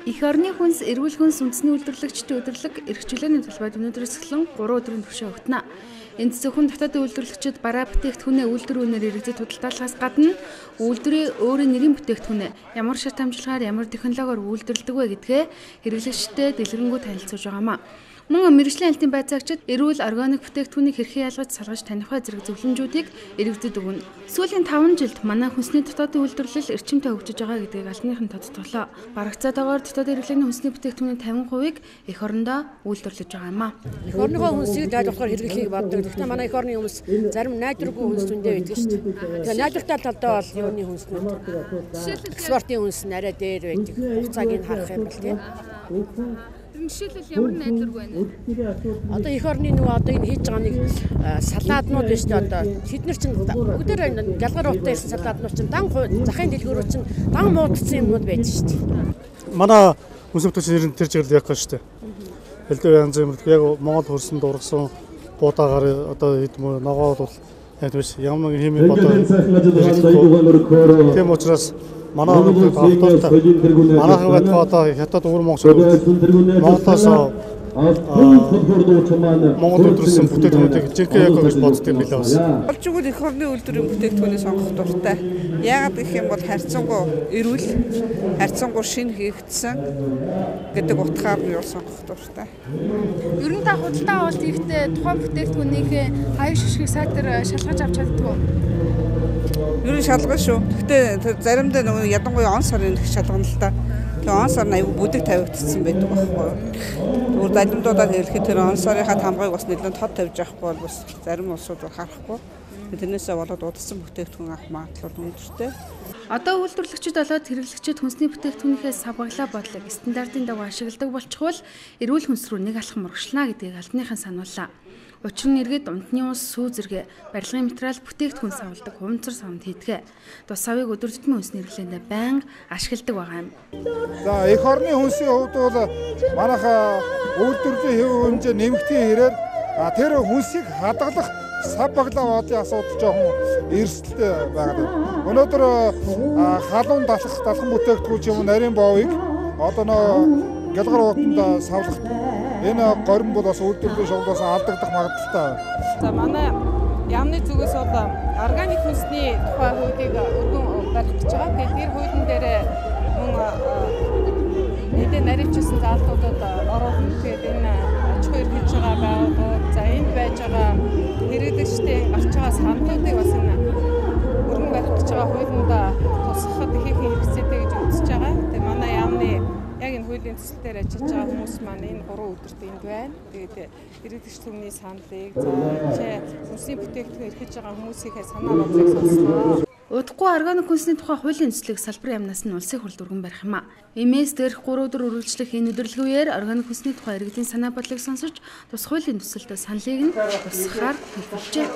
Эх орны хүнс, эрүүл хүнс үндэсний үйлдвэрлэгчдийн өдөрлөг эрх чөлөөний талбайд өнөөдрөөс эхлэн 3 өдрийн турш явагдана. Энд зөвхөн дотоодын үйлдвэрлэгчид бараа бүтээгдэхүүнээ үйлдвэр үнээр иргэдэд худалдаалахаас гадна үйлдвэрийн өөрийн нэрийн бүтээгдэхүүнээ ямар шат амжилгаар ямар технологиор үйлдвэрлэдэг вэ гэдгээ хэрэглэгчдэд дэлгэрэнгүй танилцуулж байгаамаа. Мөн мэргэжлийн альтын байцаагчид эрүүл органик бүтээгдэхүүнийг хэрхэн ялгаж салгаж таних вэ зэрэг зөвлөмжүүдийг иргэдэд өгнө. Сүүлийн 5 жилд манай хүнсний дотоодын үйлдвэрлэл эрчимтэй хөгжиж байгаа гэдгийг албаныхан тодтолоо. Барагцаатайгаар дотоодын хэрэглээний хүнсний бүтээгдэхүүний 50%-ийг эх орондоо үйлдвэрлэж байгаа юм а. Эх орныхоо хүнсийг дайлгахаар хэрэглэхийг боддог. Гэхдээ манай эх орны хүмүүс зарим найдваргүй хүнс зөндөө байдаг шүү дээ. Тэгээ найдвартай талдаа бол юуны хүнснүүд экспортын хүнс нь арай дээр байдаг. Хугацааг нь харах юм бол тийм. Жишээлбэл ямар найдваргүй байна вэ? Одоо эх орны нөгөө одоо энэ хийж байгаа нэг салааднууд байна шүү дээ. Одоо тэд нар чинь бүгдээр гялгар уутаа ирсэн салааднууд чинь дан захын дэлгүүрүүд чинь дан муудсан юмнууд байдаг шүү дээ. Манай хүнсвтөч нэр нь тэр чиглэл яг шүү дээ. Элдв янз юм яг Монгол хөрсөн дургсан буудаагаар одоо хэд мөр ногоо бол яг биш ямар нэгэн химийн бодоо. Тийм учраас манай автотой манайхан байтугай одоо хятад өвөр монголчууд Монголоос Монгол үйлдвэрлэсэн бүтээгдэхүүнүүдийг жинхэнэ эко гэж боддог юм билээ бас. Болж игэл эх орны үйлдвэрийн бүтээгдэхүүнийг сонгох дуртай. Яагаад гэх юм бол харьцангуй эрүүл, харьцангуй шинэ хийгдсэн гэдэг утгаар нь юу сонгох дуртай. Ер нь та худалдаа авалт хийхдээ тухайн бүтээгдэхүүнийхээ хаяг шишгийг сайтар шалгаж авч чаддаг уу? Ер нь шалгана шүү. Гэхдээ тэр заримдаа нөгөө ядангуяа он сарын их шалгана л та. Тэгээ он сар нь аюу бүдэг тавигдсан байдаг байхгүй юу? Зүгээр далимдуудаар хэлэхэд тэр он сарынхаа тамгыг бас нэлээд тод тавьж авахгүй бол бас зарим улсууд харахгүй. Тэрнээсээ болоод удсан бүтээгдэхүүн авах магадлал өндөртэй. Одоо үйлдвэрлэгчид болоод хэрэглэгчид хүнсний бүтээгдэхүүнийхээ савгаглаа бодлого стандартын дагуу ашигладаг болчихвол эрүүл хүнс рүү нэг алхам урагшлана гэдгийг албаныхан санууллаа. Учир нь иргэд унтны ус, сүү зэрэг барилгын материал бүтээгдэхүүн савладаг хуванцар савнд хийдэг. Тус савыг өдөр тутмын хүнсний хэрэглээндээ байнга ашигладаг байгаа юм. За эх орны хүнсийн хувьд бол манайх үйлдвэрлэлийн хэв хэмжээ нэмэгдэх хэрээр тэр хүнсийг хадгалах сав баглаа бодлын асуудал жоохон эрсдэлтэй байгаа. Өнөөдөр халуун далхан бүтээгдэхүүн ч юм уу нарийн боовыг одоо нөө гялгар уутанд савлах энэ горим бол бас үйлдвэрлэлийн шугамдаас алдагдах магадлалтай. За манай яамны зүгээс бол органик хүнсний тухай хуулийг өргөн барих гэж байгаа. Тэгээд тэр хуулийн дээр мөн нэгэн наривчсан заалтуудад оруулна. Тэгээд энэ аж ахуй эрхэлж байгаа байгууллагууд, за энд байж байгаа хэрэглэгчдийн гарч байгаа саналуудыг бас энэ өргөн барих гэж байгаа хуулинд тусгахад ихэнх хэрэгцээтэй гэж үзэж байгаа. Тэгээд манай яамны яг энэ хуулийн төсөл дээр ажиллаж байгаа хүмүүс маань энэ 3 өдөрт энд байна. Тэгээд иргэдэгч түмний саналыг, за хүнсний бүтээгдэхүүн эрхэлж байгаа хүмүүсийнхээ санаа бодлыг сонслоо. Удахгүй органик хүнсний тухай хуулийн төслийг салбарын яамнаас нь улсын хурлд өргөн барих юм а. Эмээс дээрх 3 өдөр үргэлжлэх энэ өдөрлөгийн үеэр органик хүнсний тухай иргэдийн санаа бодлыг сонсож тус хуулийн төсөлд саналыг нь тусгахаар төлөвлөжээ.